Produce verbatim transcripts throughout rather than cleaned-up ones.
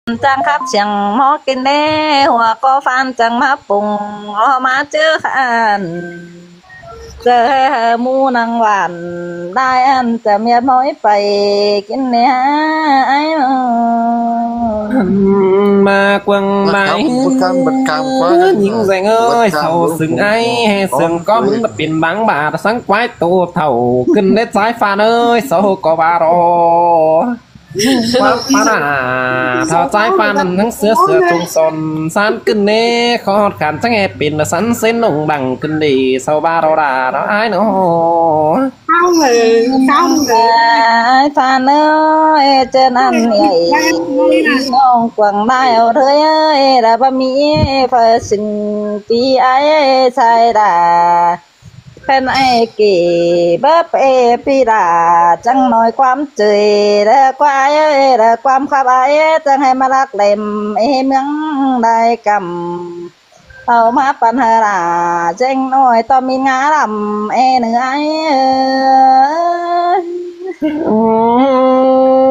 Chắng khắp siêng ꞌmó kin đé, hua ꞌcọ ꞌPhan chắng ꞌmá pung, ó ꞌmá ꞌchớ khăn. ꞌChớ ꞌhứ ꞌmú ꞌnăng ꞌván, đai ăn chả mệt mỏi pay kin đé ai. ꞌMá quăng bái, ꞌnhính Deng ơi, sau sưng ai, sưng ꞌcọ ꞌmứng pên báng bả, săng quái tô thảu, kin đé ꞌchái ꞌPhan ơi, sau ꞌcọ bả ro. ꞌQuám ꞌphắn à, thỏ ꞌchái ꞌPhan ꞌnăng ꞌsứa ꞌsứa ꞌchông son, ꞌsán kin đé, khó ꞌhọt khăn chắng ꞌhế pên, ꞌsắn sến ꞌnọng đăng kin đé, sau bả ro đa, ro ai ꞌnọ. Ai ꞌPhan ơi, ꞌchớ ꞌnặn ꞌnị, ꞌnọng quăng đai au ꞌlới ơi, đa báu ꞌmí ꞌphạ sưng ꞌpi ai ơi, sai đa. ꞌPen ai kỉ báu ꞌpẹ ꞌpi đa, chắng ꞌnọi ꞌquám ꞌchới, đa ꞌquá ai ơi, đa ꞌquám khắp ai, chắng ꞌhế ꞌmá lắc lem ê ꞌmướng đai căm. Au ꞌmá ꞌpăn hả đa, chắng ꞌnọi ꞌto ꞌmí ngá lăm ê ꞌnư ai ơi. Ôi,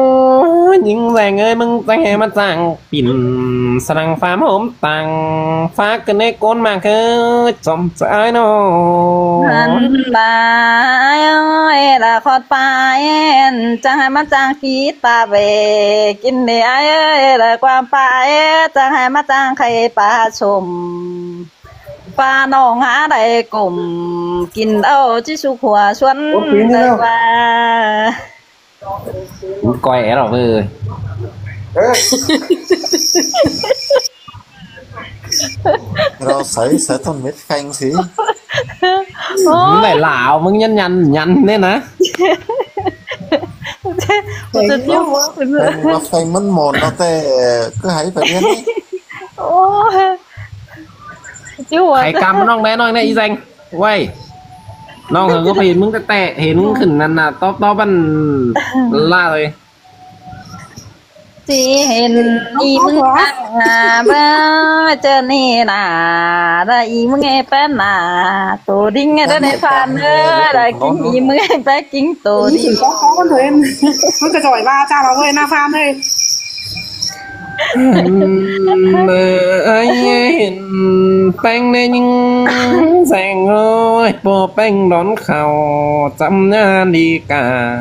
ꞌnhính Deng ơi, ꞌmứng chắng ꞌhế ꞌmá chắng pin, săng ꞌphạ ꞌmá hôm tăng, ꞌphạ kin đé ꞌcốn ꞌmặc ơi, chom ꞌchớ ai ꞌnọ. Hăn đa ai ơi, đa khót ꞌphạ ên, chắng ꞌhế ꞌmá chắng kí ta ꞌvế, kin đé ai ơi, đa ꞌquám ꞌphạ ên, chắng ꞌhế ꞌmá chắng khay ꞌphạ sôm. ꞌPha ꞌnọng hả đảy cốm, kin au ꞌchí sụk hua suôn đảy ꞌva. Coi é lỏ ơi. Ro sới, sới ꞌtọn mết pheng sí. Ôi. ꞌMứng đảy lảo, ꞌmứng nhăn nhăn nhăn ꞌnê ꞌnớ. Ôi, tôi tiêu quá, tôi Pheng, ꞌva pheng ꞌmắn môn ꞌnọ ꞌtẹ, cứ hãy phải điên đi. Ôi. Tiêu quá. Hãy cắm ꞌnọng đé ꞌnọi ꞌnị ꞌí Deng. Uầy. ꞌNọng hơng ꞌcọ ꞌva hên ꞌmứng ꞌtẹ ꞌtẹ, hên ꞌmứng khửn ꞌnặn ꞌnạ, tóp tóp ꞌvắn ꞌlạ ꞌlới. ꞌChí hên ꞌí ꞌmứng tăng ꞌnạ báu ꞌchớ ꞌnị ꞌnạ, đa ꞌí ꞌmứng ê ꞌpéng ꞌnạ, tô đinh ꞌnị đa đảy ꞌPhan ơi, đa kin ꞌí ꞌmứng ê ꞌpéng kin tô đinh. Ôi, ôi, ôi, ôi, ôi, ôi, ôi, ôi. Ơ, ai hên ꞌpéng ꞌnị ꞌnhính Deng ơi, ꞌpọ ꞌpéng đón khảu chăm ꞌnhá đi cả.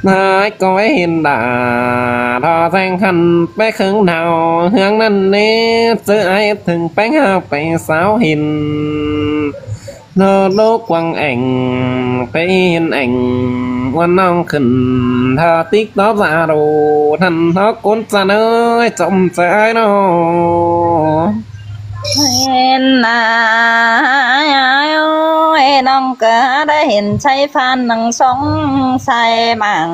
Ai ꞌcọ hên đa, ꞌtọ Deng khăn ꞌpéng khớng đao, ꞌhướng ꞌnặn ꞌnị, ꞌchớ ai ꞌthớng ꞌpéng hảư pay sáo hên. Nó đố quăng ảnh, pay hên ảnh, ꞌuôn ꞌnọng khửn, ꞌtọ TikTok Zalo, ꞌnặn ꞌtọ ꞌcốn chăn ơi, chom ꞌchớ ai ꞌnọ. Hên ꞌnạ, ai ơi, ꞌnọng ꞌcọ đảy hên ꞌchái ꞌPhan ꞌnăng song sai mảng.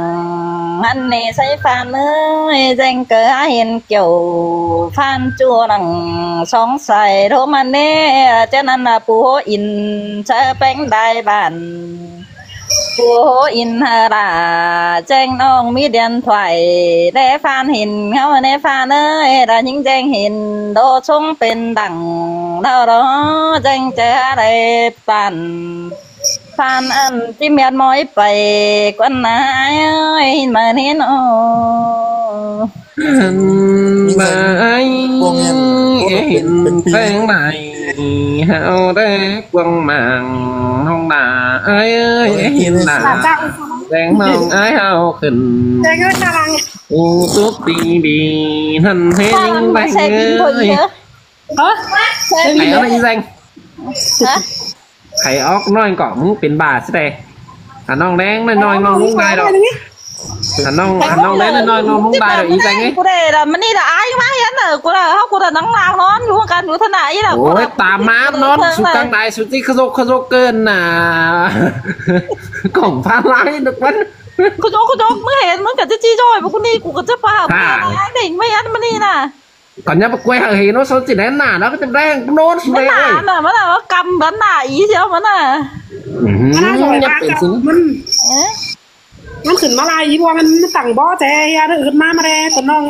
ꞌNặn ꞌnị ꞌchái ꞌPhan ơi, Deng ꞌcọ hên kiẻo ꞌPhan ꞌchu ꞌnăng song sai ꞌlốm ꞌnặn ꞌnị, ꞌchớ ꞌnặn ꞌnạ ꞌpu hố in ꞌchớ ꞌpéng đai bản. ꞌPu hố in hả đa, Deng ꞌnọng ꞌmí điện thoại, đé ꞌPhan hên ꞌháu ꞌnị ꞌPhan ơi, đa ꞌnhính Deng hên đô sống pên đẳng, đa đô Deng ꞌchớ đảy ꞌPhan. ꞌPhan ăn ꞌchí mệt mỏi pay, ꞌquám ꞌnạ ai ơi, hên ꞌmá hên ơ. Hên ꞌmá ai, hên ꞌpéng đảy, hảư đé quăng mảng, ꞌnọng đa ai ơi, hên ꞌnạ. Deng ꞌnọng ai hảư khửn. Ú túp ti bi, ꞌnặn hên ꞌnhính Deng ơi. Hả? Hãy ók ꞌnọi ꞌcọ ꞌmứng pên bả ꞌsứ đe. Hả ꞌnọng đen ꞌnọi ꞌnọi ꞌnọng ꞌmứng đai đỏ. Hả ꞌnọng, hả ꞌnọng đen ꞌnọi ꞌnọi ꞌnọng ꞌmứng đai đỏ ꞌí Deng ơi. Cu đe đa ꞌmá ꞌnị đa ai ꞌmá hên nả, cu đa ꞌhọt cu đa ꞌnăng ꞌnăng ꞌnón dú căn dú ꞌthăn nả ꞌí đa. Ôi, ta ꞌmá ꞌnón su căng đai su ꞌchí khá dốc khá dốc ꞌcợn nả. Cỏng ꞌPhan lai độc vấn. Khá dốc khá dốc ꞌmá hên ꞌmá ꞌcọ ꞌchí ꞌchí ꞌchoi ꞌmá cu ꞌnị cu ꞌcọ ꞌchí ꞌpạ. Hả? Ai đeng ꞌmá hên ꞌmá ꞌnị nả. Cón ꞌnhá ꞌpọ quay hảư hên ꞌnọ son ꞌchí đen nả ꞌnọ ꞌcọ ꞌchí đen ꞌnón su đen ơi. Mắn nả, mắn nả, ꞌcắm mắn nả ꞌí ꞌchí mắn nả. Ứm, ꞌnhá pên sứ. Mắn khửn ꞌmá lai ꞌí ꞌpọ mắn tẳng bó ꞌchí ꞌhế đa ứt ꞌmá ꞌmá đe tơ ꞌnọng.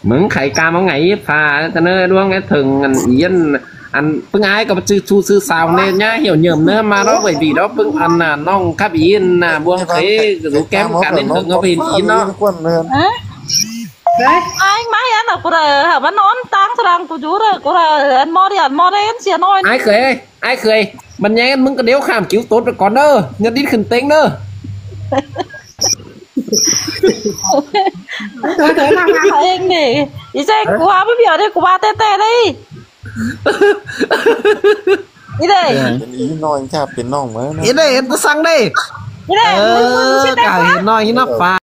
ꞌMứng khay cam au ngay ꞌphạ, ꞌchớ ꞌnớ ꞌluống é thơng ăn ꞌí ăn, ăn ꞌpứng ai ꞌcọ ꞌchư su sư sao ꞌnê ꞌnhá hiểu nhầm ꞌnớ ꞌmá đó, bởi vì đó ꞌpứng ăn nả ꞌnọng khắp ꞌí ăn nả ꞌbuông khế, dú kém cán đến thơng au pên ꞌí ꞌnọ. Hả? Ai, mai ăn à, cu đa hảư ꞌmắn ón ꞌtáng srăng cu dú đa, cu đa ăn ꞌmo đi, ăn ꞌmo đi, ăn sia ꞌnọi. Ai khưởi, ai khưởi, ꞌmắn nháy ăn ꞌmứng ꞌcọ điêu khảm kiếu tốt ꞌnọi cón ꞌnớ, ꞌnhá đít khửn têng ꞌnớ. Ê, ꞌnị, ꞌí ꞌseng cu ꞌva báu biu đi, cu ꞌva ꞌtẹ ꞌtẹ đi. ꞌÍ đê. Pên ꞌí ꞌnọi chả pên ꞌnọng ꞌmá ꞌnớ. ꞌÍ đê, ăn ta săng đi. ꞌÍ đê, ꞌmứng, ꞌmứng, ꞌmứng, ꞌchí ꞌtẹ ca cu ꞌva. Hên ꞌnọi hên ꞌnọng pha.